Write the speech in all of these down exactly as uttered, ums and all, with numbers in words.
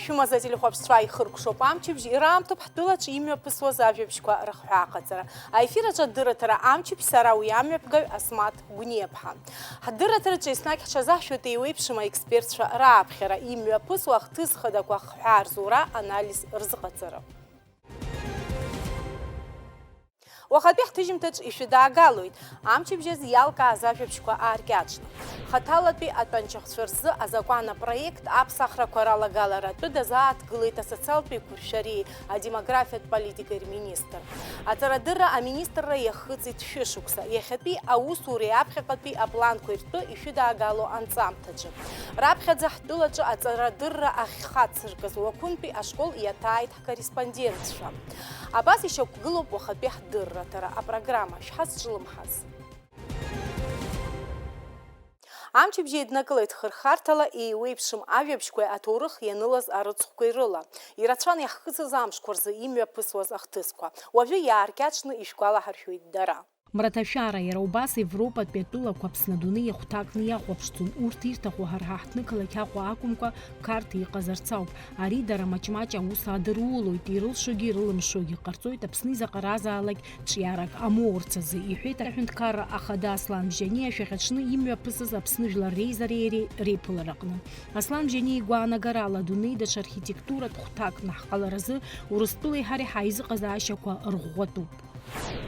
Шәымаза ателехәаԥшцәа ихыркәшоуп амчыбжь, ираамҭоуп ҳтәылаҿ имҩаԥысуаз ажәабжьқәа рыхҳәааҟаҵара. Аефир аҿы адырраҭара амчыбжь, сара уи амҩаԥгаҩ Асмаҭ Гәниаԥҳа. Ҳдырраҭараҿы еснагь ҳҽазаҳшәоит еиуеиԥшым аекспертцәа рааԥхьара, имҩаԥысуа ахҭыс хадақәа ахҳәаа рзура, анализ рзыҟаҵара. Уахатәи ҳҭыжьымҭаҿ ишәыдаагалоит амчыбжьаз иалкааз ажәабжьқәа ааркьаҿны. Хаҭалатәи атәанчахәцәа рзы азакәан апроект аԥсахрақәа ралагалара атәы дазааҭгылеит асоциалтә еиқәыршәареи адемографиатә политикеи рминистр. Аҵарадырра аминистрра иахыҵит шәышықәса. Иахьатәи аусуреи аԥхьаҟатәи апланқәеи ртәы ишәыдаагало анҵамҭаҿы. Раԥхьаӡа ҳтәылаҿы аҵарадырра ахьхацыркыз Уақәынтәи ашкол иаҭааит ҳкорреспондентцәа. Абас ишьақәгылоуп уахатәи ҳдырраҭара апрограмма. Шәҳазҿлымҳаз. Амчыбжь еиднакылеит хырхарҭала еиуеиԥшым ажәабжьқәеи аҭоурых ианылаз арыцхәқәеи рыла. Ирацәан иаҳхысыз амшқәа рзы имҩаԥысуаз ахҭысқәа. Уажәы иааркьаҿны ишәгәалаҳаршәоит дара. Мраҭашәара, иара убас Европатәи атәылақәа Аԥсны адунеи иахәҭакны иахәаԥшӡом, урҭ ирҭаху ҳара ҳаҳҭнықалақь Аҟәа акәымкәа, Қарҭ иҟазарц ауп. Ари дара маҷ-маҷ аус адырулоит, ирылшогьы ирылымшогьы ҟарҵоит, Аԥсны изаҟаразаалак ҿиарак амоурц азы, иҳәеит аҳәынҭқарра ахада Аслан Бжьаниа шәахьаҽны имҩаԥысыз Аԥсны Жәлар Реизареи иареи реиԥылараҟны. Аслан Бжьаниа игәаанагарала, адунеи даҽа архитектуратә хәҭакны ҳҟаларазы Урыстәылеи ҳареи ҳаизыҟазаашьақәа рӷәӷәатәуп.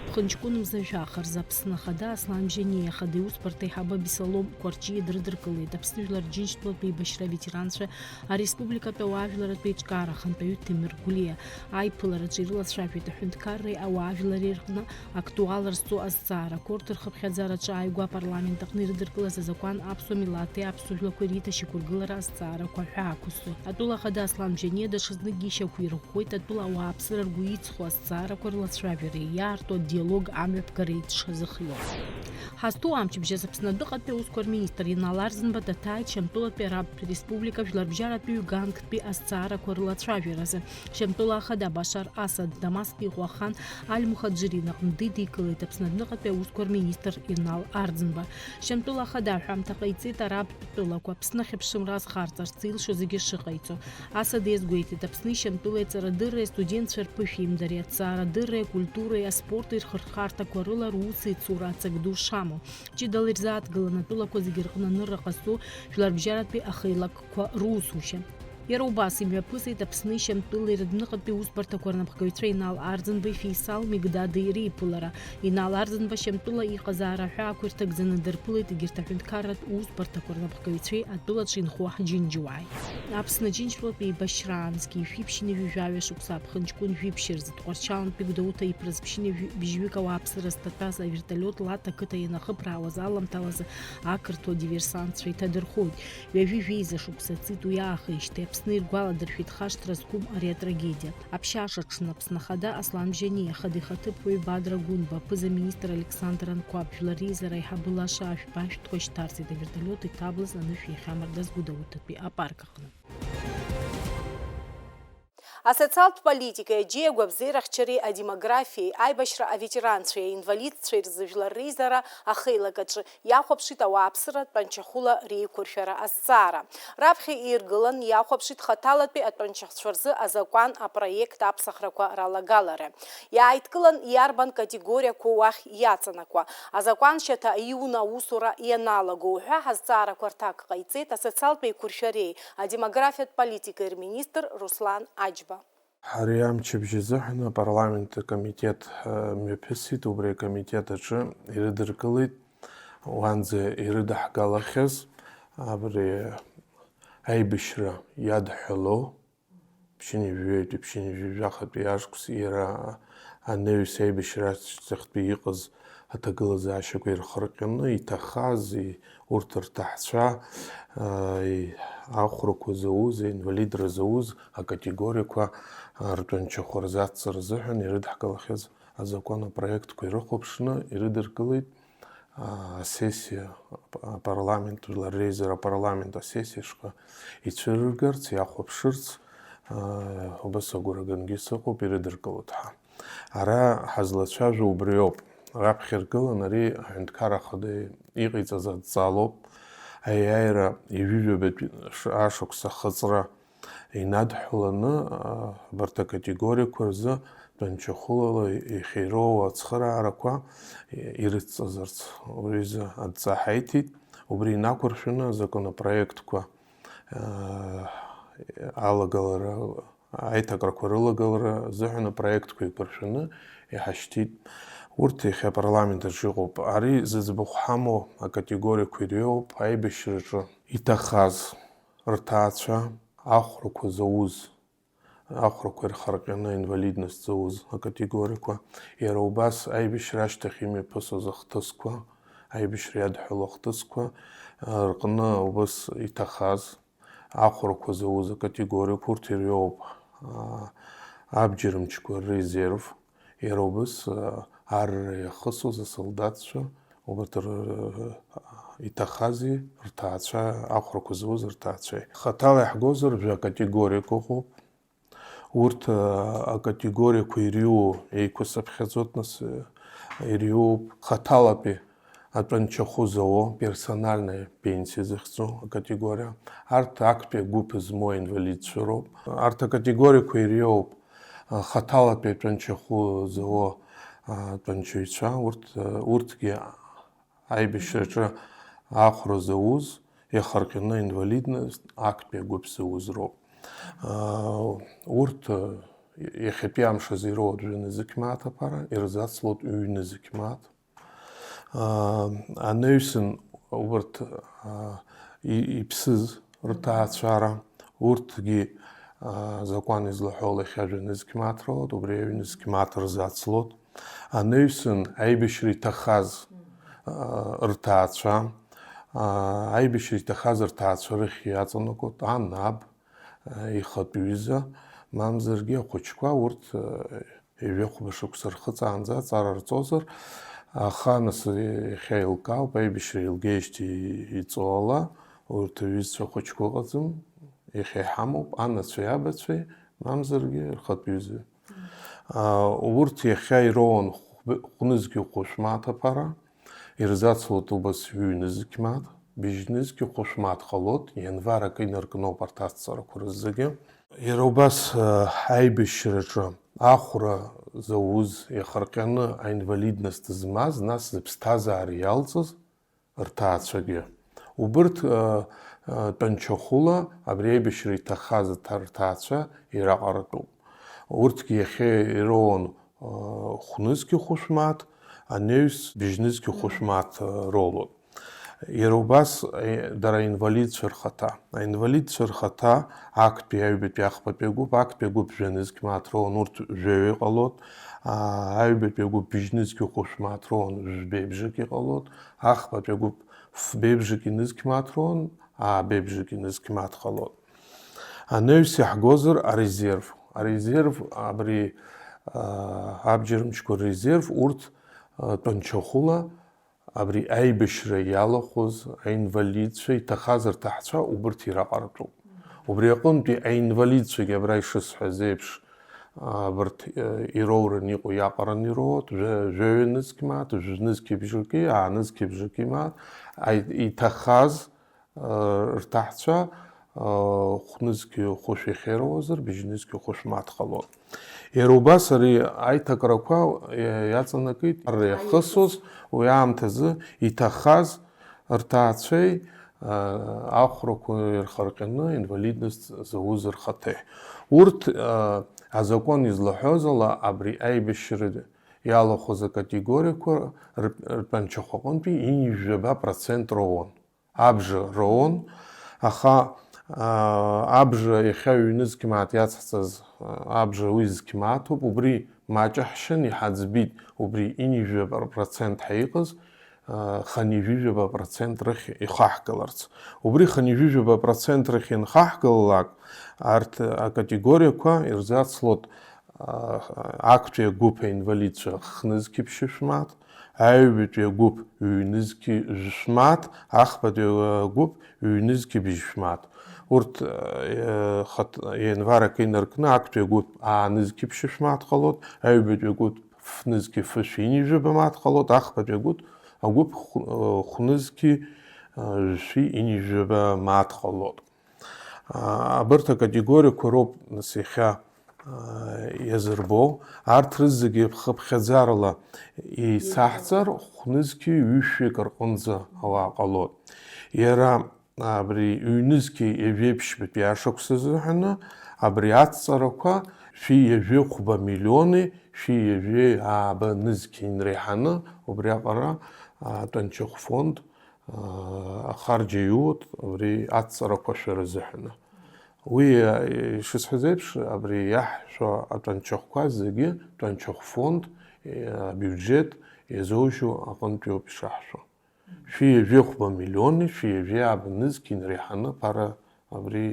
Ԥхынҷкәын мза жәаха рзы Аԥсны Ахада Аслан Бжьаниа, Ахада иусбарҭа аиҳабы Абисалом Қәарҷиа дрыдыркылеит Аԥсны Жәлар Џьынџьтәылатә еибашьра аветеранцәа, ареспубликатә ауаажәларратә еиҿкаара ахантәаҩы Ҭемыр Гәлиа. Аиԥылараҿы ирылацәажәеит аҳәынҭқарреи ауаажәлари рҟны актуалра зҵоу азҵаарақәа, урҭ рхыԥхьаӡараҿы ааигәа апарламент аҟны ирыдыркылаз азакәан аԥсуа милаҭи аԥсуа жәлақәеи реиҭашьақәыргылара азҵаарақәа ҳәа ақәызҵо. Атәыла Ахада Аслан Бжьаниа даҽазныкгьы ишьақәирӷәӷәеит атәыла ауааԥсыра ргәы иҵхо азҵаарақәа рылацәажәареи иаарту адиалог амҩаԥгареи дшазыхиоу. Ҳазҭоу амчыбжьаз Аԥсны адәныҟатәи аусқәа рминистр Инал Арӡынба даҭааит Шьамтәылатәи Арабтә Республика Жәларбжьаратәи Угандтәи азҵаарақәа рылацәажәаразы. Шьамтәыла Ахада Башар Асад Дамаск иҟоу ахан Аль-Мухаџьирин аҟны дидикылеит Аԥсны адәныҟатәи аусқәа рминистр Инал Арӡынба. Шьамтәыла Ахада аҳәамҭа ҟаиҵеит арабтә тәылақәа Аԥсны ахьыԥшымра азхарҵарц зилшозегьы шыҟаиҵо. Асад иазгәеиҭеит, Аԥсни Шьамтәылеи аҵарадырреи астудентцәа рԥышәеимдареи, аҭҵаарадырреи акультуреи аспорти рхырхарҭақәа рыла русеицура ацак ду шамоу. Ҷыдала ирзааҭгылан атәылақәа зегьы рҟны анырра ҟазҵо жәларбжьаратәи ахеилакқәа русушьа. Иара убас имҩаԥысит Аԥсни Шьамтәылеи рыдәныҟатәи усбарҭақәа рнапхгаҩцәа Инал Арӡынбеи Феисал Мигдадеи реиԥылара. Инал Арӡынба Шьамтәыла иҟазаара аҳәаақәа ирҭагӡаны дырԥылеит егьырҭ аҳәынҭқарратә усбарҭақәа рнапхгаҩцәеи атәылаҿы инхо ҳџьынџьуааи. Аԥсны Џьынџьтәылатә еибашьраанӡгьы ишәи ԥшьынҩажәи жәаҩа шықәса аԥхын ҷкәын жәиԥшь рзы Тҟәарчалнтәи Гәдоуҭа иԥрыз ԥшьынҩажәи бжьҩык ауааԥсыра зҭатәаз аверталиот Лад ақыҭа ианахыԥраауаз аламҭалазы ақырҭуа диверсантцәа иҭадырхоит. Ҩажәи жәеиза шықәса ҵит уи аахижьҭеи, Аԥсны иргәаладыршәеит хашҭра зқәым ари атрагедиа. Аԥшьаша аҽны Аԥсны Ахада Аслан Бжьаниа, Ахада ихаҭыԥуаҩ Бадра Гәынба, аԥыза-министр Александр Анқәаб, жәлар реизара аиҳабы Лаша Ашәба ашәҭқәа шьҭарҵеит аверталиот иҭаблыз анышә иахьамардаз Гәдоуҭатәи апарк аҟны. Асоциалтә политикеи, аџьеи агәабзиарахьчареи, адемографиеи, аибашьра аветеранцәеи, аинвалидцәеи рзы жәлар реизара ахеилак аҿы иахәаԥшит ауааԥсыра тәанчахәыла реиқәыршәара азҵаара. Раԥхьа иргылан иахәаԥшит хаҭалатәи атәанчахәцәа рзы азакәан апроект аԥсахрақәа ралагалара. Иааидкылан иарбан категориақәоу уахь иаҵанакуа, азакәаншьаҭа аиуны аусура ианалагоу ҳәа азҵаарақәа рҭак ҟаиҵеит асоциалтә еиқәыршәареи адемографиатә политикеи рминистр Руслан Аџьба. Ҳара амчыбжь азыҳәан апарламент акомитет, э, мҩаԥысит, убри акомитет аҿы ирыдыркылеит, уанӡа ирыдаҳгалахьаз абри аибашьра иадҳәало, ԥшьынҩажәаҩтәи ԥшьынҩажәижәахатәи ашықәс иара анаҩс аибашьра ашьҭахьтәи иҟаз аҭагылазаашьақәа ирхырҟьаны иҭахаз, и-, урҭ рҭаҳцәа, а, и-, ахәрақәа зауз, аинвалидра зауз акатегориақәа, а, ртәанчахәы рзацҵара азыҳәан ирыдҳкылахьаз азакәан апроектқәа ирыхәаԥшны ирыдыркылеит, а, асессиа, ап-, апарламент, жәлар реизара апарламент асессиа шҟа ицәырыргарц, иахәаԥшырц, а, убас агәра гангьы сыҟоуп, ирыдыркылоит ҳәа. Ара ҳазлацәажәо убриоуп. Раԥхьа иргылан ари аҳәынҭқарра ахада иҟаиҵаз адҵалоуп. Аиааира ҩажәижәабатәи ш-, ашықәс ахыҵра инадҳәаланы, абарҭ акатегориақәа рзы тәанчахәылала иахьироуа ацхыраарақәа ирыцҵазарц уи изы адҵа ҳаиҭеит. Убри инақәыршәаны азаконопроектқәа алагалара, аиҭакрақәа рылагалара азыҳәан апроектқәа еиқәыршәаны иҳашьҭит. Урҭ иахьа апарламент аҿы иҟоуп. Ари зыӡбахә ҳамоу акатегориақәа иреиуоуп аибашьраҿы иҭахаз рҭаацәа, ахәрақәа зауз, ахәрақәа ирхарҟьаны аинвалидность зауз акатегориақәа, иара убас аибашьра ашьҭахь имҩаԥысуаз ахҭысқәа, аибашьра иадҳәалоу ахҭысқәа рҟны убас иҭахаз, ахәрақәа зауз акатегориақәа, урҭ иреиуоуп, аа, абџьар мчқәа ррезерв, иара убас, аа, арра иахысуаз асолдаҭцәа, убарҭ р-, иҭахази рҭаацәа, ахәрақәа зауз рҭаацәеи. Хаҭала иаҳгозар, жәа-категориак ыҟоуп. Урҭ, аа, акатегориақәа иреиуоу еиқәысыԥхьаӡоит, нас, аа, иреиуоуп хаҭалатәи атәанчахәы зауа, персональная пенсия зыхьӡу акатегориа. Арҭ актәи агәыԥ змоу аинвалидцәа роуп. Арҭ акатегориақәа иреиуоуп, а, хаҭалатәи атәанчахәы зауа, а, атәанчаҩцәа. Урҭ, а, урҭгьы аибашьраҿы ахәра зауз, иахарҟьаны аинвалидность актәи агәыԥ зауз роуп. А, урҭ, а, иахьатәи амш азы ироуеит жәа-нызқь мааҭ аԥара, ирзацлоит ҩ-нызқь мааҭ. Аа, анаҩсан убарҭ, аа, и-, иԥсыз рҭаацәара, урҭгьы, аа, азакәан излаҳәо лахьа жәа-нызқь мааҭ роуеит, убри аҩ-нызқь мааҭ рзацлоит. Анаҩсан аибашьра иҭахаз, аа, рҭаацәа, аа, аибашьра иҭахаз рҭаацәа рыхь иаҵанакуеит ан, аб, аа, ихатә ҩыза, мамзаргьы ахәыҷқәа, урҭ, аа, ҩажәи хәба шықәса рхыҵаанӡа аҵара рҵозар, аха нас иахьа еилкаауп, аибашьра еилгеижьҭеи иҵоу ала, урҭ рҩызцәа хәыҷқәа ыҟаӡам, иахьа иҳамоуп, анацәеи абацәеи, мамзаргьы рхатә ҩыза. Аа, урҭ иахьа ироуан хә-, хәнызқьи хәышә мааҭ аԥара, ирзацлоит убас ҩ-нызқь мааҭ, быжь-нызқьи хәышә мааҭ ҟалоит, ианвар акы инаркноуп арҭ азҵаарақәа рызегьы. Иара убас, э, аибашьраҿы ахәра зауз, иахырҟьаны аинвалидность змаз, нас зыԥсҭазаара иалҵыз рҭаацәагьы. Убырҭ, э, э, тәанчахәыла абри аибашьра иҭахаз аҭа-, рҭаацәа ираҟаратәуп. Урҭгьы иахьа ироуан, э, хәнызқьи хәышә мааҭ, анаҩс быжьнызқьи хәышә мааҭ, э, ролоуп. Иара убас, е, дара аинвалидцәа рхаҭа. Аинвалидцәа рхаҭа актәи, аҩбатәи, ахԥатәи агәыԥ, актәи агәыԥ жәа-нызқь мааҭ роуан, урҭ жәаҩа иҟалоит, аа, аҩбатәи агәыԥ быжь-нызқьи хәышә мааҭ роуан, жәбеи бжаки ҟалоит, ахԥатәи агәыԥ фбеи бжаки нызқь мааҭ роуан, аабеи бжаки нызқь мааҭ ҟалоит. Анаҩс иаҳгозар арезерв. Арезерв абри, аа, абџьар мчқәа ррезерв, урҭ, аа, тәанчахәыла абри аибашьра иалахәыз аинвалидцәа, иҭахаз рҭаацәа убырҭ ираҟаратәуп. Убри аҟынтәи аинвалидцәагьы абра ишысҳәаз еиԥш, абарҭ, э, ироуран иҟоу иаҟаран ироуеит, жәа-, жәаҩа нызқь мааҭ, жәнызқьи бжаки, аа нызқьи бжаки мааҭ, аи-, иҭахаз, э, рҭаацәа, э, хәнызқьи хәышә иахьеироуазар, быжьнызқьи хәышә мааҭ ҟалон. Иара убас ари аиҭакрақәа, э, иаҵанакит, арра иахысыз, уи аамҭазы иҭахаз рҭаацәеи, э, ахәрақәа ирхарҟьаны инвалидность зауз рхаҭеи. Урҭ, э, азакәан излаҳәоз ала, абри аибашьра иалахәыз акатегориақәа ртә-, ртәанчахә аҟынтәи ҩынҩажәаба процент роуан. Абжа роуан, аха, аа, абжа иахьа ҩ-нызқь мааҭ иацҳҵаз, аа, абжа уи зқь мааҭуп, убри маҷаҳшьан, иҳаӡбит убри ҩынҩажәаба процент ҳәа иҟаз, аа, хынҩажәижәаба процент рыхь ихаҳгаларц. Убри хынҩажәижәаба процент рыхь ианхаҳгалалак, арҭ акатегориақәа ирзацлот, аа, актәи агәыԥ аинвалидцәа хнызқьи ԥшьышә мааҭ, аҩбатәи агәыԥ ҩнызқьи жәшә мааҭ, ахԥатәи агәыԥ ҩнызқьи быжьшә мааҭ. Урҭ, э, хат-, ианвар акы инаркны, актәи агәыԥ аанызқьи ԥшьышә мааҭ ҟалоит, аҩбатәи агәыԥ фнызқьи фышәи ҩынҩажәаба мааҭ ҟалоит, ахԥатәи агәыԥ, агәыԥ хә-, э, хәнызқьи, э, жәшәи ҩынҩажәаба мааҭ ҟалоит. Абарҭ акатегориақәа роуп, нас, иахьа иазырбо. Арҭ рызегьы хыԥхьаӡарала еицаҳҵар, хәнызқьи ҩышәи акы рҟынӡа ауаа ҟалоит. Иара абри ҩнызқьи ҩажәеиԥшьбатәи ашықәс азыҳәаны абри аҵаҵарақәа шәи ҩажәи хәба миллиони шәи ҩажәи ааба нызқьи инреиҳаны убриаҟара атәанчахә фонд ахарџь аиуеит абри аҵаҵарақәа шәара азыҳәаны. Уи, ишысҳәаз еиԥш, абри иаҳшәо атәанчахәқәа зегьы тәанчахә фонд, абиуџьет иазоужьу аҟынтәиоуп ишаҳшәо. Шәи ҩажәи хәба миллиони шәи ҩажәи ааба нызқь инреиҳаны аԥара абри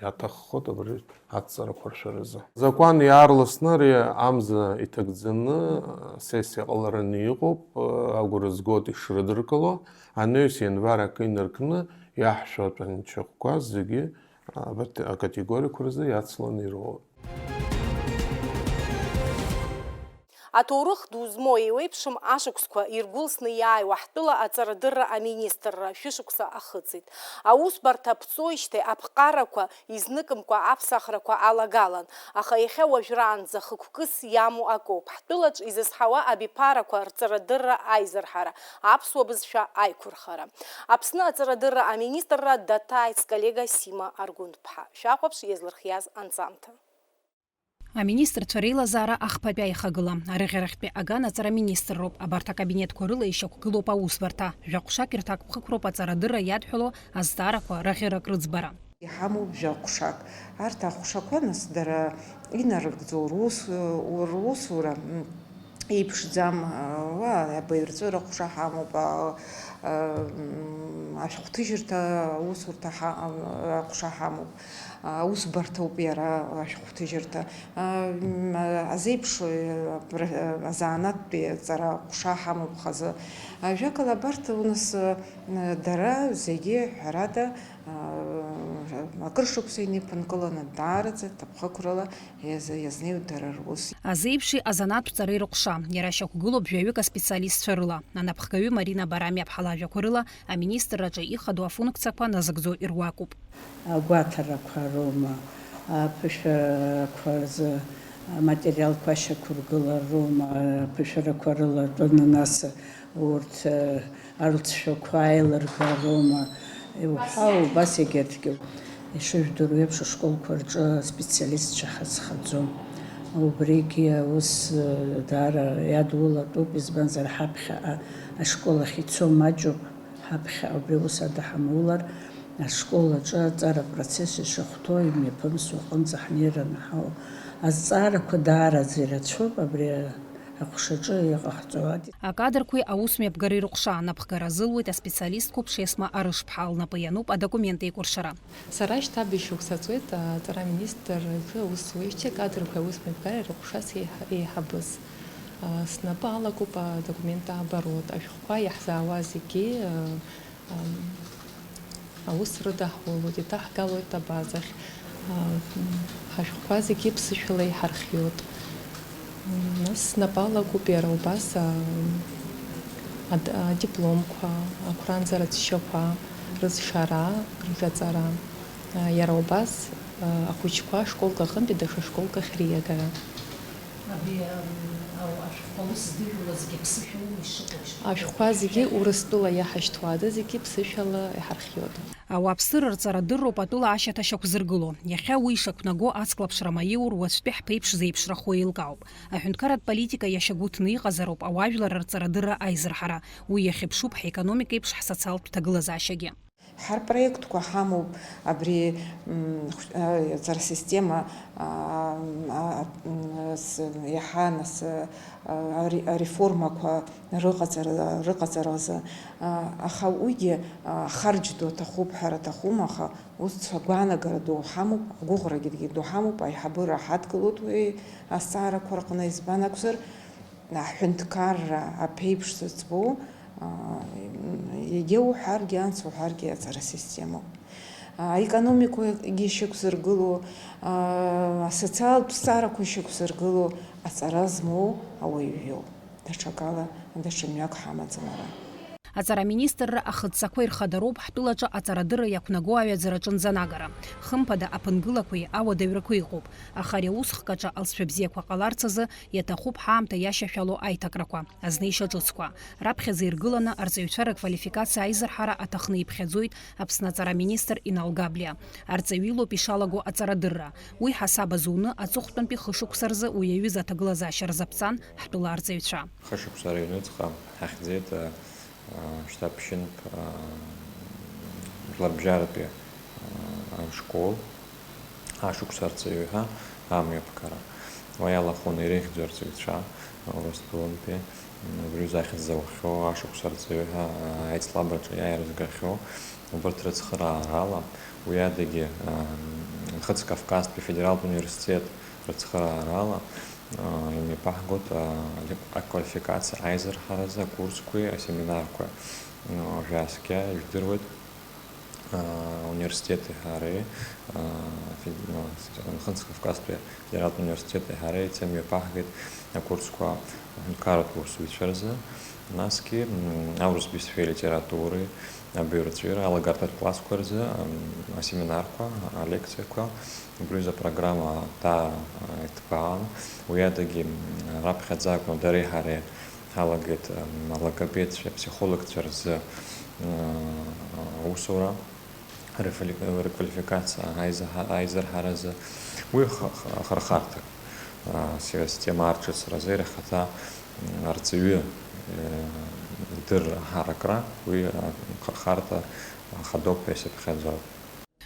иаҭаххоит абри аҵаҵарақәа ршәаразы. Азакәан иаарласны ари амза иҭагӡаны асессиа ҟалараны иҟоуп, агәра згоит ишрыдыркыло, анаҩс ианвар акы инаркны иаҳшәо атәанчахәқәа зегьы абарҭ акатегориақәа рзы иацланы ироуеит. Аҭоурых ду змоу еиуеиԥшым ашықәсқәа иргәылсны иааиуа ҳтәыла аҵарадырра аминистрра шәышықәса ахыҵит. Аусбарҭа ԥҵәоижьҭеи аԥҟарақәа изныкымкәа аԥсахрақәа алагалан, аха иахьа уажәраанӡа хықәкыс иамоу акоуп. Ҳтәылаҿ изызҳауа абиԥарақәа рҵарадырра аизырҳара, аԥсуа бызшәа аиқәырхара. Аԥсны аҵарадырра аминистрра даҭааит сколлега Сима Аргәынԥҳа. Шәахәаԥш иазлырхиаз анҵамҭа. Аминистрцәа реилазаара ахԥатәи аихагыла. Арыӷьарахьтәи аган аҵара аминистрроуп. Абарҭ акабинетқәа рыла ишьақәгылоуп аусбарҭа. Жәаҟәшак ирҭакԥхықәроуп аҵарадырра иадҳәало азҵаарақәа раӷьарак рыӡбара. Иҳамоуп жәаҟәшак. Арҭ аҟәшақәа, нас, дара инарыгӡо рус, русура, м, еиԥшӡам, уа, абаҩрҵәыра аҟәша ҳамоуп, а, а, м, ашәҟәҭыжьырҭа аусурҭа ҳа-, а, аҟәша ҳамоуп, аусбарҭоуп иара ашәҟәҭыжьырҭа. А, м, а, азеиԥш, а, пр-, а, азанааҭтәи аҵара аҟәша ҳамоуп хазы. Ажәакала, абарҭ, уныс, а, дара зегьы, ҳәарада, а, акыр шықәса инеиԥынкыланы, даараӡа ҭыԥхықәрала иаз-, иазнеиуеит дара рус. Азеиԥши азанааҭтә ҵареи рыҟәша, иара шьақәгылоуп жәаҩык аспециалистцәа рыла. Анапхгаҩы Марина Барамиаԥҳа лажәақәа рыла, аминистрраҿы ихадоу афункциақәа назыгӡо ируакуп. Агәаҭарақәа роума, аԥышәарақәа рзы аматериалқәа ашьақәыргылароума, аԥышәарақәа рыла тәаны, нас, урҭ, э, арылҵшәақәа аилыргарома, иуҳәа, убас егьырҭгьы. Ишыжәдыруа еиԥш, ашколқәа рҿы аспециалистцәа ҳазхаӡом. Убригьы аус, э, даара иадулатәуп, избанзар, ҳаԥхьаҟа ашкол ахь ицо маҷуп, ҳаԥхьаҟа убри аус ада ҳамулар, ашкол аҿы аҵара апроцесс ишахәҭоу имҩаԥымсуа аҟынӡа ҳнеираны ҳауп. Азҵаарақәа даараӡа ирацәоуп абри аҟәшаҿы иҟаҳҵо. Акадрқәеи аусмҩаԥгареи рыҟәша анапхгара азылуеит аспециалист қәыԥш Есма Арышԥҳа, лнапы иануп адокумент еикәыршара. Сара шьҭа быжь шықәса ҵуеит аҵара аминистр иҿы аус зуеижьҭеи акадрқәеи аусмҩаԥгареи рыҟәша сеиҳа-, еиҳабыз. Снапы алакуп адокумент аабароит, ашәҟәқәа иаҳзаауа зегьы, ам, аус рыдаҳулоит, иҭаҳгалоит абазахь. А, м, ҳашәҟәқәа зегьы ԥсышәала иҳархиоит. М, нас снапы алакуп иара убас, а, ад-, адипломқәа, ақәранӡара цәгьақәа рызшара, рҿаҵара. А, иара убас, а, ахәыҷқәа школк аҟынтәи даҽа школк ахь риагара. Абри, ам, ау-, ашәҟәқәа аус здыжәуа зегьы ԥсышәала ишыҟоу ишԥа-, Ашәҟәқәа зегьы Урыстәыла иаҳашьҭуада зегьы ԥсышәала иҳархиоит. Ауааԥсыра рҵарадырроуп атәыла ашьаҭа шьақәзыргыло. Иахьа уи ишақәнаго ацклаԥшра маиур, уаҵәтәи ҳԥеиԥш зеиԥшрахо еилкаауп. Аҳәынҭқарратә политика иашьагәыҭны иҟазароуп ауаажәлар рҵарадырра аизырҳара. Уи иахьыԥшуп ҳекономика еиԥш ҳсоциалтә ҭагылазаашьагьы. Ҳарпроектқәа ҳамоуп, абри, м, хә-, а, аҵара система, а, а, м, с-, иаҳа нас, а, аре-, ареформақәа рыҟаҵара, рыҟаҵаразы, а, аха уигьы, а, харџь ду аҭахуп ҳәа аҭахума, аха ус агәаанагара ду ҳамоуп, агәыӷрагьы ду ҳамоуп, аиҳабыра ҳадгылоит уи азҵаарақәа рҟны, избан акәзар, аҳәынҭқарра аԥеиԥш зыӡбоу, аа, егьа уҳәаргьы, анс уҳәаргьы аҵара системоуп. Аекономикагьы ишьақәзыргыло, аа, асоциалтә зҵаарақәа ишьақәзыргыло аҵара змоу ауаҩы иоуп. Даҽакала, даҽа мҩак ҳамаӡам ара. Аҵараминистрра ахыдҵақәа ирхадароуп ҳтәылаҿы аҵарадырра иақәнаго аҩаӡара аҿынӡа анагара. Хымԥада, аԥынгылақәеи ауадаҩрақәеи ыҟоуп, аха ари аусхк аҿы алҵшәа бзиақәа ҟаларц азы иаҭахуп ҳаамҭа иашьашәало аиҭакрақәа, азнеишьа ҿыцқәа. Раԥхьаӡа иргыланы арҵаҩцәа рыквалификациа аизырҳара аҭахны иԥхьаӡоит Аԥсны аҵараминистр Инал Габлиа. Арҵаҩы илоуп ишалаго аҵарадырра. Уи ҳасаб азуны, аҵыхәтәантәи хышықәса рзы уи аҩыза аҭагылазаашьа рзаԥҵан ҳтәыла арҵаҩцәа. Хышықәса рыҩнуҵҟа ҳахьӡеит, а, а, шьҭа ԥшьынтә, а, жәларбжьаратәи, а, ашкол, ашықәса арҵаҩы ҳәа амҩаԥгара. Уа иалахәын ирыхьӡу арҵаҩцәа, Урыстәылантәи, м, убри рзы ахьӡ зауахьоу, ашықәса арҵаҩы ҳәа, а, аицлабраҿы иааира згахьоу, убарҭ рыцхыраарала, уи адагьы, а, Нхыҵ Кавказтәи афедералтә университет рыцхыраарала, а, имҩаԥаҳгоит, а, аквалификациа аизырҳаразы акурсқәеи асеминарқәеи. А, жәа-цқьа ижәдыруеит, а, университети ҳареи, а, фед-, а, Нхыҵ Кавказтәи афедералтә университети ҳареи имҩаԥаҳгеит акурсқәа аҳәынҭқарратә усзуҩцәа рзы, насгьы, м, аурыс бызшәеи алитературеи абаҩрҵәира алагарҭатә классқәа рзы, м, асеминарқәа, алекциақәа, убри рзы апрограмма даара иҭбаан, уи адагьы, м, раԥхьаӡа акәны дареи ҳареи ҳалагеит, м, алогопедцәа, аԥсихологцәа рзы, м, аусура, реквали-, реквалификациа аизаҳа-, аизырҳаразы. Уи х-, х-, ахырхарҭак, а, си-, система арҿыцразы иара ихаҭа, м, арҵаҩы, э, идырра ҳаракра, уи, а, ахырхарҭа ахадоуп ҳәа исыԥхьаӡоит.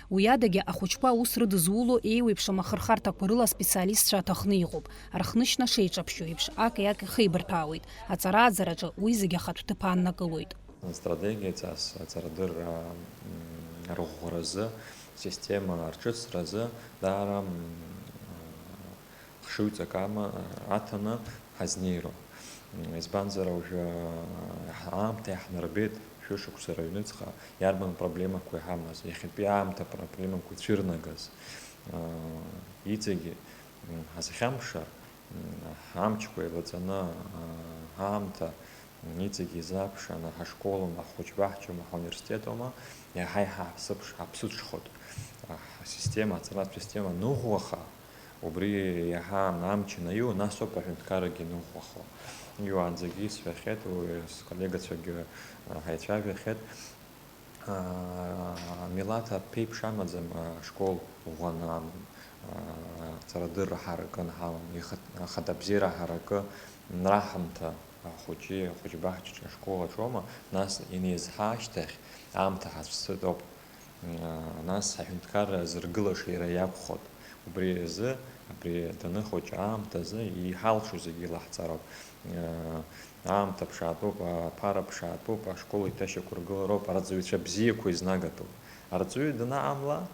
Уи адагьы ахәыҷқәа аус рыдызуло еиуеиԥшым ахырхарҭақәа рыла аспециалистцәа аҭахны иҟоуп. Рхнышьна шеиҿаԥшьо еиԥш, аки-аки хеибарҭәаауеит. Аҵара-ааӡараҿы уи зегьы ахатә ҭыԥ ааннакылоит. Стратегиаҵас аҵарадырра, м, арӷәӷәаразы, система арҿыцразы даара, м, хшыҩҵак ама-, аҭаны ҳазнеироуп. Избанзар, уажәы, ҳа-, аамҭа иаҳнарбеит, шәышықәса рыҩныҵҟа иарбан проблемақәа иҳамаз, иахьатәи аамҭа проблемақәа ицәырнагаз, иҵегьы, ҳазхьамԥшыр, амчқәа еилаҵаны, аамҭа иҵегьы изаԥшааны, ҳашколума, ҳхәыҷбаҳчоума, ҳауниверситетума, иаҳа-иаҳа ҳаԥсыԥш-, ҳаԥсыҽхоит. Ҳсистема, аҵаратә система ныӷәӷәаха, убри иаҳа амч анаиу, нас ауп аҳәынҭқаррагьы иныӷәӷәахо. Уи уаанӡагьы исҳәахьеит, уи сколлегацәагьы, а, ҳаицәажәахьеит. А, милаҭ аԥеиԥш амаӡам, а, школ ӷәӷәаны амам. А, ҵарадырра ҳаракы анҳамам, ихат-, ахатәабзиара ҳаракы раҳамҭа ахәыҷи ахәыҷбаҳчаҿы ашкол аҿоума, нас инеизҳа ашьҭахь аамҭа ҳацәцоит ауп. Нас аҳәынҭқарра зыргылаша иара иакәхоит. Убри азы, абри даныхәыҷ аамҭазы иҳалшо зегьы илаҳҵароуп. Аамҭа ԥшаатәуп, аԥара ԥшаатәуп, ашкол еиҭашьақәыргылароуп, арҵаҩцәа бзиақәа изнагатәуп. Арҵаҩы данаамла,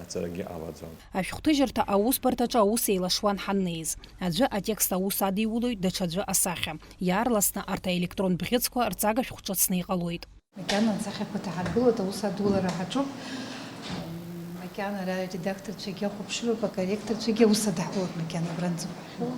аҵарагьы ҟалаӡом. Ашәҟәҭыжьырҭа аусбарҭаҿы аус еилашуан ҳаннеиз. Аӡәы атекст аус адиулоит, даҽаӡәы асахьа. Иаарласны арҭ аелектронтә бӷьыцқәа рҵага шәҟәы ҿыцны иҟалоит. Макьана асахьақәа ҭаҳаргылоит, аус адулара ҳаҿуп. Макьана ара аредакторцәагьы ахәаԥшыроуп, акорректорцәагьы аус адҳәалоуп, макьана абранӡа уҳәо.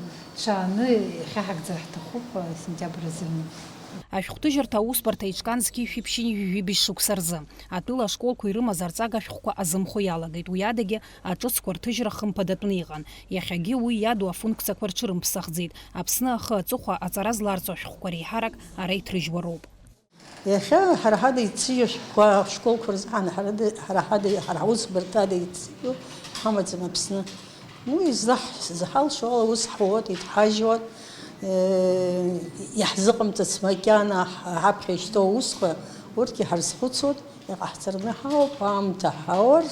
Ҽааны иахьаҳагӡар ҳҭахуп, сентиабр азы аҩныҟа. Ашәҟәҭыжьырҭа аусбарҭа иҿкаан зқьи жәшәи ԥшьынҩажәи жәибжь шықәса рзы. Атәыла ашколқәа ирымаз арҵага шәҟәқәа азымхо иалагеит, уи адагьы аҿыцқәа рҭыжьра хымԥадатәны иҟан. Иахьагьы уи иаду афункциақәа рҽырымԥсахӡеит. Аԥсны ахы аҵыхәа аҵара зларҵо ашәҟәқәа реиҳарак ара иҭрыжьуа роуп. Иахьа ҳара ҳада ицио ашәҟәқәа ашколқәа рзы ҳара ҳада, ҳара ҳада, ҳара ҳусбарҭа ада ицио ҳамаӡам Аԥсны. Уи излаҳ-, изҳалшо ала ус ҳуоуп, иҭҳажьуеит, э, иаҳзыҟамҵац макьана ҳ-, ҳаԥхьа ишьҭоу аусқәа, урҭгьы ҳарзхәыцуеит, иҟаҳҵараны ҳауп, аамҭа ҳаур.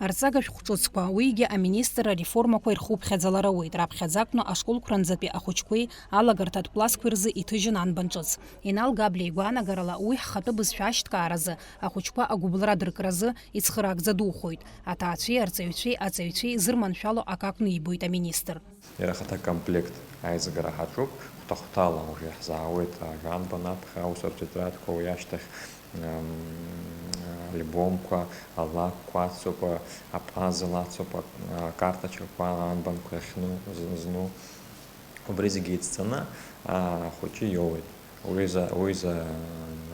Арҵага шәҟәы ҿыцқәа, уигьы аминистрра ареформақәа ирхуԥхьаӡалар ауеит, раԥхьаӡа акәны ашколқәранӡатәи ахәыҷқәеи алагарҭатә классқәеи рзы иҭыжьын анбан ҿыц. Инал Габлиа игәаанагарала, уи ҳхатәы бызшәа ашьҭкааразы, ахәыҷқәа агәыбылра адыркразы ицхыраагӡа духоит. Аҭаацәеи арҵаҩцәеи аҵаҩцәеи зырманшәало акы акәны ибоит аминистр. Иара ахаҭа комплект аизгара ҳаҿуп, хәҭа-хәҭала уажә иаҳзаауеит, а, жәанбан аԥхьа аусуратә тетрадқәа, уи ашьҭахь, ам, альбомқәа, алакәқәа ацуп, апазл ацуп, а, акарточкақәа, анбанқәа иахьну, з-, зну. Убри зегьы еицҵаны, а, ахәыҷы иоуеит. Уи за, уи за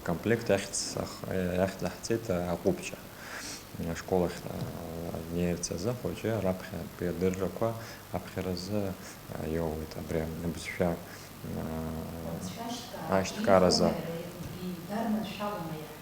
комплект иахьӡ-, ахь-, иахьӡаҳҵеит аҟәыбҷа. Ашкол ахь, а, днеирц азы ахәыҷы раԥхьатәи адыррақәа аԥхьаразы, а, иоуеит абри абызшәа, а, ашьҭкааразы.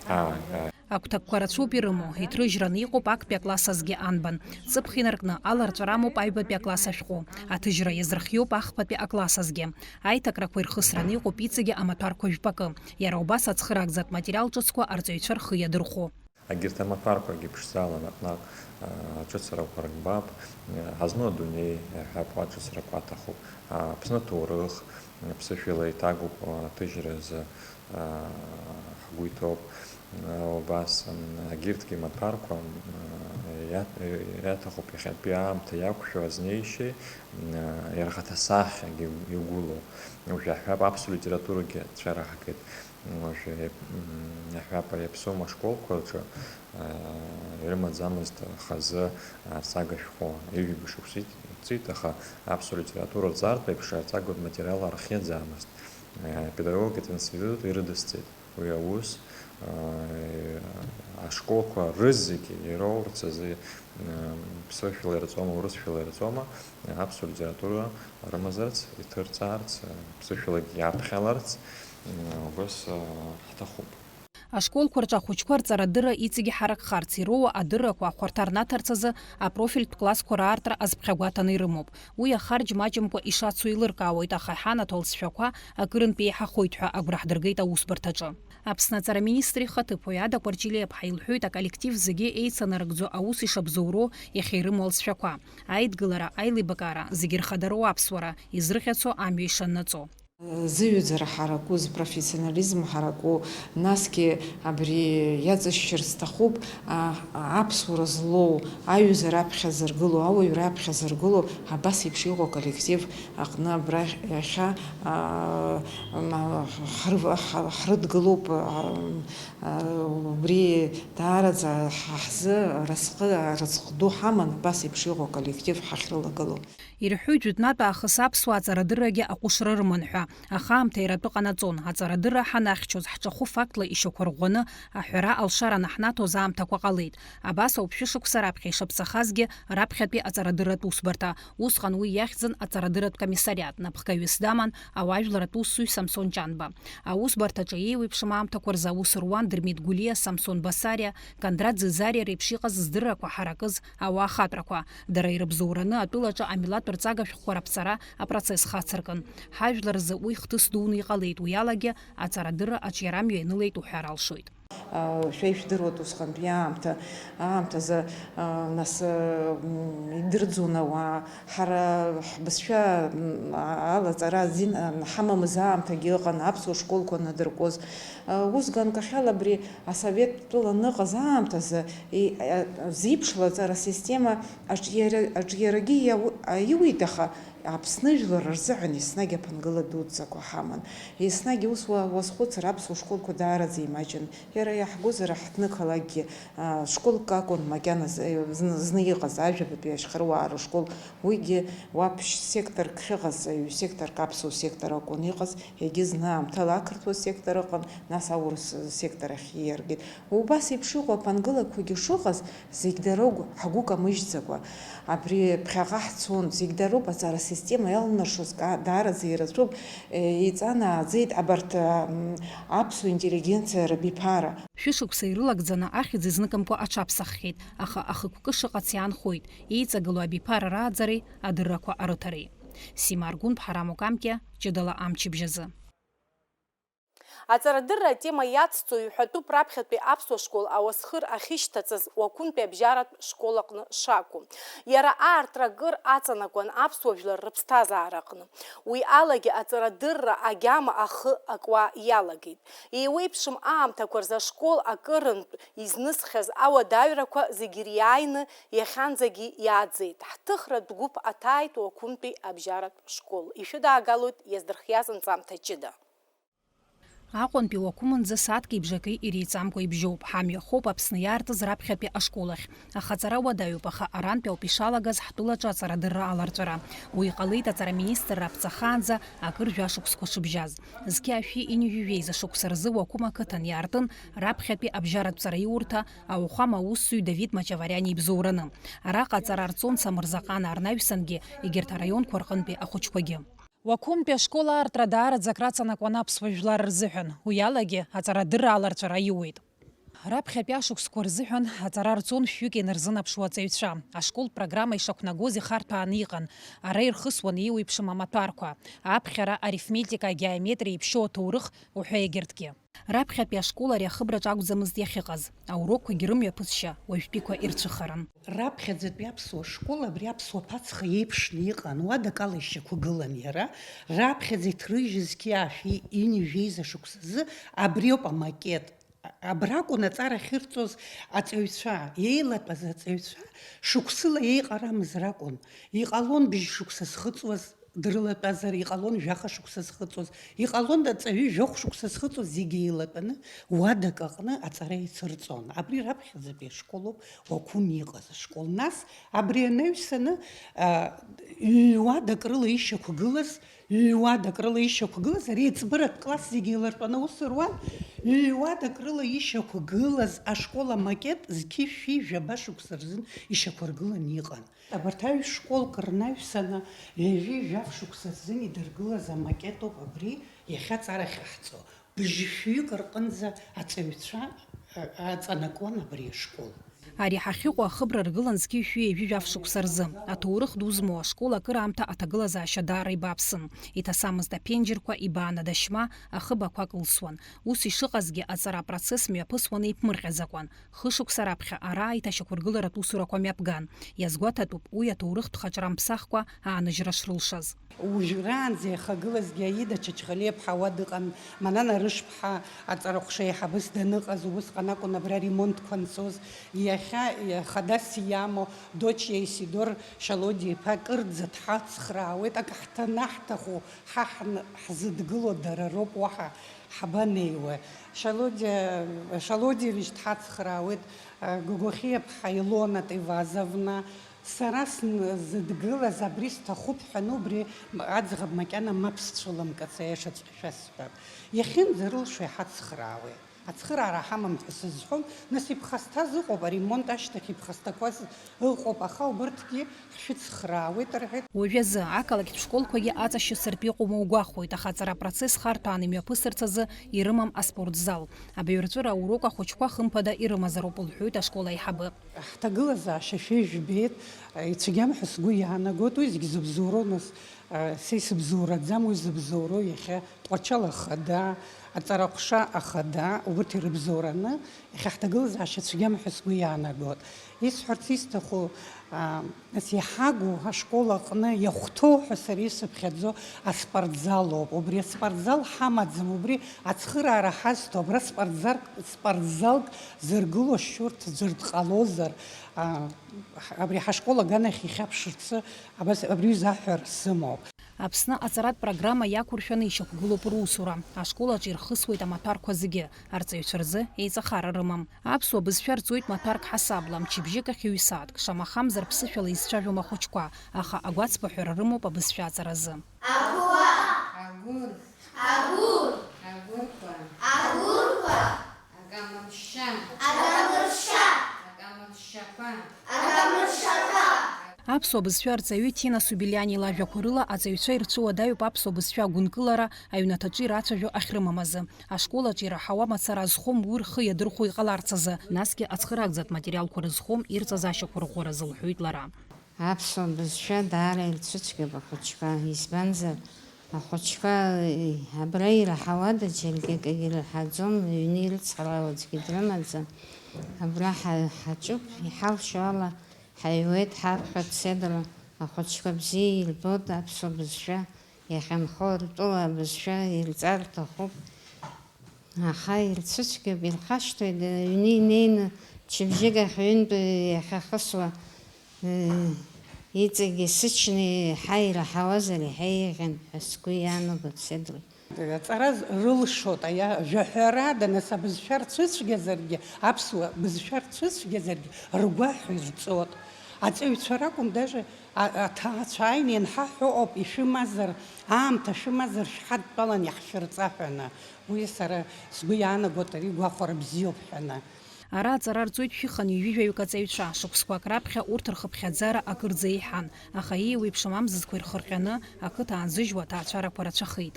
Ааи, ааи. Агәҭакқәа рацәоуп ирымоу, иҭрыжьраны иҟоуп актәи акласс азгьы анбан. Ҵыԥх инаркны, аларҵәара амоуп аҩбатәи акласс ашәҟәы. Аҭыжьра иазырхиоуп ахԥатәи акласс азгьы. Аиҭакрақәа ирхысраны иҟоуп иҵегьы амаҭәарқәа жәпакы. Иара убас ацхыраагӡатә материал ҿыцқәа арҵаҩцәа рхы иадырхәо. Егьырҭ амаҭәарқәагьы ԥшӡала наҟ-наҟ, а, аҿыцрақәа рыгбап, а, ҳазну адунеи ҳәа аҿыцрақәа аҭахуп, а, Аԥсны аҭоурых, а, ԥсышәала иҭагоуп, а, аҭыжьразы, а, ҳгәы иҭоуп, а, убас, м, егьырҭгьы амаҭәарқәа, м, а, иа-, иаҭахуп иахьатәи аамҭа иақәшәо азнеишьеи, м, а, иарӷаҭасахьагьы игәылоу, уажә иаҳҳәап, аԥсуа литературагьы цәыраагеит. Уажәы, м, иаҳҳәап, ари аԥсуа ашколқәа рҿы, а, ирымаӡамызт хазы арҵага шәҟәы. Ҩажәи шықәса ҵит, аха аԥсуа литература рҵартә еиԥш арҵагатә материал архиаӡамызт. А, апедагогикатә институт ирыдысҵеит уи аус. А, ашколқәа рызегьы ироурц азы, м, ԥсышәала ирҵома, урысшәала ирҵома, аԥсуа литература рымазарц, иҭырҵаарц, ԥсышәалагьы иаԥхьаларц, м, убас, а, ҳҭахуп. Ашколқәа рҿы ахәыҷқәа рҵарадырра иҵегьы ҳаракхарц, ироуа адыррақәа ахәарҭа рнаҭарц азы апрофильтә классқәа раартра азԥхьагәаҭаны ирымоуп. Уи ахарџь маҷымкәа ишацу еилыркаауеит, аха иҳанаҭо алҵшәақәа акырынтә еиҳахоит ҳәа агәра ҳдыргеит аусбарҭаҿы. Аԥсны аҵара министр ихаҭыԥуаҩ Ада Кәарҷелиаԥҳа илҳәоит, аколлектив зегьы еицанарыгӡо аус ишабзоуроу, иахьа ирымоу алҵшәақәа, аидгылара, аилибакаара, зегьы рхадароу аԥсуара, изрыхьацо амҩа ишаннаҵо. Зыҩаӡара ҳараку, зпрофессионализм ҳараку, насгьы абри иаҵышьшьыр сҭахуп, а, аԥсуара злоу, аҩыза раԥхьа зыргыло, ауаҩ раԥхьа зыргыло, абас еиԥш иҟоу аколлектив аҟны абра иахьа, а, м, ҳрыв-, ҳ-, ҳрыдгылоуп, а, а, убри даараӡа ҳа ҳзы аразҟы, аразҟ ду ҳаман, абас еиԥш иҟоу аколлектив ҳахьрылагылоу. Ирҳәоит, жәытәнатә аахыс аԥсуаа аҵарадыррагьы аҟәышра рыман ҳәа. Аха аамҭа иара атәы ҟанаҵон. Аҵарадырра ҳанахьчоз, ҳҿахәы фактла ишьақәырӷәӷәаны аҳәара алшара анаҳнаҭоз аамҭақәа ҟалеит. Абас ауп шәышықәса раԥхьа ишаԥсахазгьы раԥхьатәи аҵарадырратә усбарҭа. Усҟан уи иахьӡын аҵарадырратә комиссариат, напхгаҩыс даман ауаажәларратә усзуҩ Самсон Ҷанба. Аусбарҭаҿы еиуеиԥшым аамҭақәа рзы аус руан Дырмит Гәлиа, Самсон Басариа, Кондрат Зизариа реиԥш иҟаз здыррақәа ҳаракыз ауаа ахатәрақәа. Дара ирыбзоураны атәылаҿы амилаҭтә рҵага шәҟәқәа раԥҵара апроцесс хацыркын. Ҳажәлар рзы уи хҭыс дуны иҟалеит, уи алагьы аҵарадырра аҿиарамҩа ианылеит уҳәар алшоит. Шәа ишәдыруеит усҟантәи аамҭа, аамҭазы, нас, м, идырӡуан ауаа, ҳара ҳбызшәа, м, алаҵара азин ҳамамыз аамҭагьы ыҟан, аԥсуа школқәа надыркуаз. Усган кахьала абри асовет тәыла аныҟаз аамҭазы, и-, а, зеиԥш лаҵара система аҿиара-, аҿиарагьы иау-, аиуит, аха Аԥсны жәлар рзыҳәан еснагь аԥынгыла дуӡӡақәа ҳаман. Еснагь ус уа-, уазхәыцыр, аԥсуа школқәа даараӡа имаҷын. Иара иаҳгозар, ҳҭнықалақьгьы, а, школк акәын макьана з-, зны, зны иҟаз, ажәабатәи ашьхаруаа рышкол, уигьы уаԥшь секторк ахьыҟаз, ҩ-секторк аԥсуа сектор акәын иҟаз, егьи зны аамҭала ақырҭуа сектор ыҟан, нас аурыс сектор ахь ииаргеит. Убас еиԥш иҟоу аԥынгылақәагьы шыҟаз, зегь дароуп, ҳгәы камыжьӡакәа. Абри ԥхьаҟа ҳцон, зегь дароуп, аҵара асистема иалнаршоз ка-, даараӡа ирацәоуп, е, иҵанааӡеит абарҭ, м, аԥсуа интеллигенциа рабиԥара. Шәышықәса ирылагӡаны ахьӡ изныкымкәа аҽаԥсаххьеит, аха ахықәкы шыҟац иаанхоит, еиҵагылоу абиԥара рааӡареи адыррақәа арыҭареи. Сима Аргәынԥҳа, Рамо Камкиа, ҷыдала амчыбжь азы. Аҵарадырра атема иацҵо иҳәатәуп раԥхьатәи аԥсуа школ ауасхыр ахьышьҭаҵаз Уақәынтәи абжьаратә школ аҟны шакәу. Иара аартра акыр аҵанакуан аԥсуа жәлар рыԥсҭазаара аҟны. Уи алагьы аҵарадырра агьама ахы акуа иалагеит. Еиуеиԥшым аамҭақәа рзы ашкол акырынтә изнысхьаз ауадаҩрақәа зегьы ириааины иахьанӡагьы иааӡеит. Ҳҭыхратә гәыԥ аҭааит Уақәынтәи абжьаратә школ. Ишәыдаагалоит иаздырхиаз анҵамҭа ҷыда. Аҟәантәи уақәымынӡа сааҭки бжаки иреиҵамкәа ибжьоуп. Ҳамҩа хоуп Аԥсны иаартыз раԥхьатәи ашкол ахь. Ахаҵара уадаҩуп, аха арантәи ауп ишалагаз ҳтәылаҿы аҵарадырра аларҵәара. Уи ҟалеит аҵараминистрра аԥҵахаанӡа акыр жәашықәсқәа шыбжьаз. Зқьи ашәи ҩынҩажәи жәеиза шықәса рзы Уақәым ақыҭан иаартын раԥхьатәи абжьаратә ҵараиурҭа, ауахәама аусзуҩ Давид Мачавариани ибзоураны. Араҟа аҵара арҵон Самырзаҟан Арнаҩсангьы, егьырҭ араионқәа рҟынтәи ахәыҷқәагьы. Уақәымтәи ашкол аартра даараӡа акраҵанакуан аԥсуа жәлар рзыҳәан, уи алагьы аҵарадырра аларҵәара аиуеит. Раԥхьатәи ашықәсқәа рзыҳәан аҵара рҵон шәҩык инарзынаԥшуа аҵаҩцәа. Ашколтә программа ишақәнагоз ихарҭәааны иҟан. Ара ирхысуан еиуеиԥшым амаҭәарқәа, аԥхьара, арифметика, агеометриа, иԥшьоу аҭоурых уҳәа егьырҭгьы. Раԥхьатәи ашкол ари ахыбраҿ акәӡамызт иахьыҟаз. Аурокқәагьы рымҩаԥысшьа уажәтәиқәа ирцәыхаран. Раԥхьаӡатәи аԥсуа школ абри аԥсуа ԥацха иеиԥшны иҟан, уадак ала ишьақәгылан иара, раԥхьаӡа иҭрыжьыз қьиа шәи ҩынҩажәи жәеиза шықәсазы абриоуп амакет. Абракәын аҵара ахьырҵоз аҵаҩцәа, еилатәаз аҵаҩцәа шықәсыла еиҟарамыз ракәын. Иҟалон бжь шықәса зхыҵуаз дрылатәазар, иҟалон жәаха шықәса зхыҵуаз, иҟалон аҵаҩы жәохә шықәса зхыҵуаз, зегьы еилатәаны уадак аҟны аҵара ицырҵон. Абри раԥхьаӡатәи ашколоуп Уақәым иҟаз ашкол. Нас абри анаҩсаны, а, ҩ-уадак рыла ишьақәгылаз, ҩ-уадак рыла ишьақәгылаз, ари аиҵбыратә класс зегьы еилартәаны аус руан, ҩ-уадак рыла ишьақәгылаз ашкол амакет зқьи шәи жәаба шықәса рзын ишьақәыргыланы иҟан. Абарҭ аҩ школк рнаҩсаны, ҩажәи жәаф шықәса рзын идыргылаз амакетоуп абри иахьа аҵара ахьаҳҵо. Быжьшәҩык рҟынӡа аҵаҩцәа, а, аҵанакуан абри ашкол. Ари ҳахьыҟоу ахыбра ргылан зқьи шәи ҩажәи жәаф шықәса рзы. Аҭоурых ду змоу ашкол акыраамҭа аҭагылазаашьа даара ибааԥсын. Иҭасамызт аԥенџьырқәа, ибаан адашьма, ахыбақәак лсуан. Ус ишыҟазгьы, аҵара апроцесс мҩаԥысуан еиԥмырҟьаӡакәан. Хышықәса раԥхьа ара аиҭашьақәыргыларатә усурақәа мҩаԥган. Иазгәаҭатәуп, уи аҭоурыхтә хаҿра мԥсахкәа ааныжьра шрылшаз. Уажәраанӡа иахагылазгьы Аида Чачхалиаԥҳа уа дыҟан, Манана Рышԥҳа аҵараҟәша еиҳабыс даныҟаз, убысҟан акәын абра аремонтқәа анцоз. Иахьа хадас иамоу Дочиа Исидор Шьалодиа-иԥа кырӡа дҳацхраауеит, ак ҳҭанаҳҭаху, ҳа ҳн-, ҳзыдгыло дара роуп, уаҳа ҳабанеиуа? Шьалодиа, Шьалодиевич дҳацхраауеит, Гогохиаԥҳа Илона Тевазовна, сара сн-, зыдгылаз абри сҭахуп ҳәа, ну, убри аӡӷаб макьана мап сцәылымкац, аиашаҵәҟьа шәасҳәап. Иахьынӡарылшо иҳацхраауеит. Ацхыраара ҳамам ҳәа сызҳәом, нас иԥхасҭаз ыҟоуп, аремонт ашьҭахь иԥхасҭақәаз ыҟоуп, аха убырҭгьы ҳшәыцхраауеит, рҳәеит. Уажәазы ақалақьтә школқәагьы аҵашьыцыртә иҟоума угәахәуеит, аха аҵара апроцесс харҭәааны имҩаԥысырц азы ирымам аспортзал. Абаҩрҵәыра аурок ахәыҷқәа хымԥада ирымазароуп, лҳәоит ашкол аиҳабы. Ҳҭагылазаашьа шәа ижәбеит, ицәгьам ҳәа сгәы иаанагоит, уи зегь зыбзоуроу, нас, са исыбзоураӡам, уи зыбзоуроу иахьа Тҟәарчал ахада, аҵараҟәша ахада, убырҭ ирыбзоураны, иахьа ҳҭагылазаашьа цәгьам ҳәа сгәы иаанагоит. Исҳәарц исҭаху, а, нас иҳагу ашкол аҟны иахәҭоу ҳәа сара исыԥхьаӡо аспортзал ауп. Убри аспортзал ҳамаӡам, убри ацхыраара ҳазҭо, абра спортзар-, спортзалк зыргыло шьурҭ ӡәыр дҟалозар, а, абри ҳашкол аганахь ихьаԥшырцы абас абри заҳәар сымоуп. Аԥсны аҵаратә программа иақәыршәаны ишьақәгылоуп русура. Ашкол аҿы ирхысуеит амаҭәарқәа зегьы, арҵаҩцәа рзы еиҵахара рымам. Аԥсуа бызшәа рҵоит маҭәарк ҳасабла, мчыбжьык ахь ҩ-сааҭк, шамахамзар ԥсышәала изцәажәом ахәыҷқәа, аха агәацԥыҳәара рымоуп абызшәа аҵаразы. Агәуа. Агәыр. Агәыр. Агәырқәа. Агәырқәа. Акамыршша. Акамыршша. Акамыршшақәа. Акамыршшақәа. Аԥсуа бызшәа арҵаҩы Ҭина Субелиани лажәақәа рыла, аҵаҩцәа ирцәыуадаҩуп аԥсуа бызшәа агәынкылара аҩнаҭаҿы ирацәажәо ахьрымам азы. Ашкол аҿы ираҳауа мацара азхом уи рхы иадырхәо иҟаларц азы, насгьы ацхыраагӡатә материалқәа рызхом ирҵазаашьақәа рӷәӷәаразы, лҳәоит лара. Аԥсуа бызшәа даара ирцәыцәгьоуп ахәыҷқәа, избанзар, ахәыҷқәа, э, абра ираҳауада, џьаргьы акгьы рҳәаӡом, рыҩны ирыцҳауа аӡәгьы дрымаӡам. Абра ҳа-, ҳаҿуп, иҳалшо ала ҳаиуеит, ҳаԥхьоит седра, ахәыҷқәа бзиа ирбоит аԥсуа бызшәа, иахьынхо ртәыла абызшәа ирҵар рҭахуп. Аха ирцәыцәгьоуп, ирхашҭуеит, аҩны инеины, мчыбжьык ахь ҩынтә иахьахысуа, э, иҵегь есыҽны иаҳа ираҳауазар, иаҳа еиӷьын ҳәа сгәы иаанагоит, Седрик. Аҵара рылшоит, аиа-, жәаҳәарада, нас, абызшәа рцәыцәгьазаргьы, аԥсуа бызшәа рцәыцәгьазаргьы, ргәаҳәа ирҵоит. Аҵаҩцәа ракәым, даже а-, аҭаацәа ааины ианҳаҳәо ауп, ишәымазар, аамҭа шәымазар, шәҳадтәалан иаҳшәырҵа ҳәаны. Уи сара сгәы иаанагоит, ари гәахәара бзиоуп ҳәаны. Ара аҵара рҵоит шәи хынҩажәи жәаҩык аҵаҩцәа. Шықәсқәак раԥхьа урҭ рхыԥхьаӡара акырӡа еиҳан, аха еиуеиԥшым амзызқәа ирхырҟьаны, ақыҭа аанзыжьуа аҭаацәарақәа рацәахеит.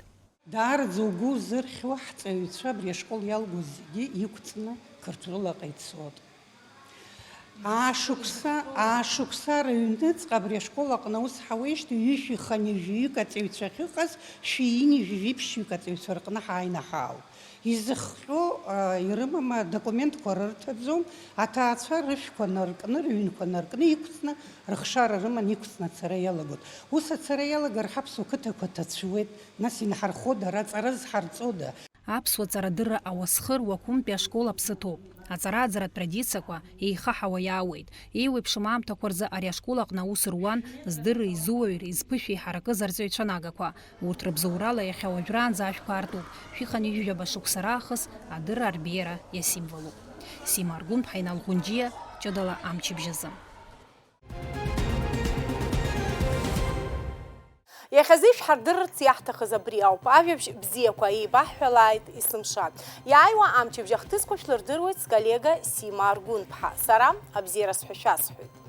Даараӡа угәы узырхьуа ҳҵаҩцәа абри ашкол иалгоз зегьы иқәҵны Қырҭтәылаҟа ицоит. Аашықәса, аашықәса рыҩныҵҟа абри ашкол аҟны аус ҳауеижьҭеи ҩышәи хынҩажәиҩык аҵаҩцәа ахьыҟаз, шәи ҩынҩажәи жәиԥшьҩык аҵаҩцәа рҟны ҳааины ҳаауп. Изыхҟьо, а, ирымам, адокументқәа рырҭаӡом, аҭаацәа рышәқәа наркны, рыҩнқәа наркны иқәҵны, рыхшара рыманы иқәҵны ацара иалагоит. Ус ацара иалагар ҳаԥсуа қыҭақәа ҭацәуеит, нас инҳархода, ара аҵара зҳарҵода? Аԥсуа ҵарадырра ауасхыр Уақәымтәи ашкол аԥсы ҭоуп. Аҵара-ааӡаратә традициақәа еихаҳауа иаауеит. Еиуеиԥшым аамҭақәа рзы ари ашкол аҟны аус руан здырреи изуаҩреи, зԥышәеи ҳаракыз арҵаҩцәа нагақәа. Урҭ рыбзоурала иахьа уажәраанӡа ашәқәа аартуп, шәи хынҩажәи жәаба шықәса раахыс адырра арбеиара иасимволуп. Сима Аргәынԥҳа, Инал Ӷәынџьиа, ҷыдала амчыбжь азы. Иахьазы ишәҳардырырц иаҳҭахыз абри ауп. Ажәабжь бзиақәа еибаҳҳәалааит есымша. Иааиуа амчыбжь ахҭысқәа шәлырдыруеит сколлега Сима Аргәынԥҳа. Сара абзиара сҳәа шәасҳәоит.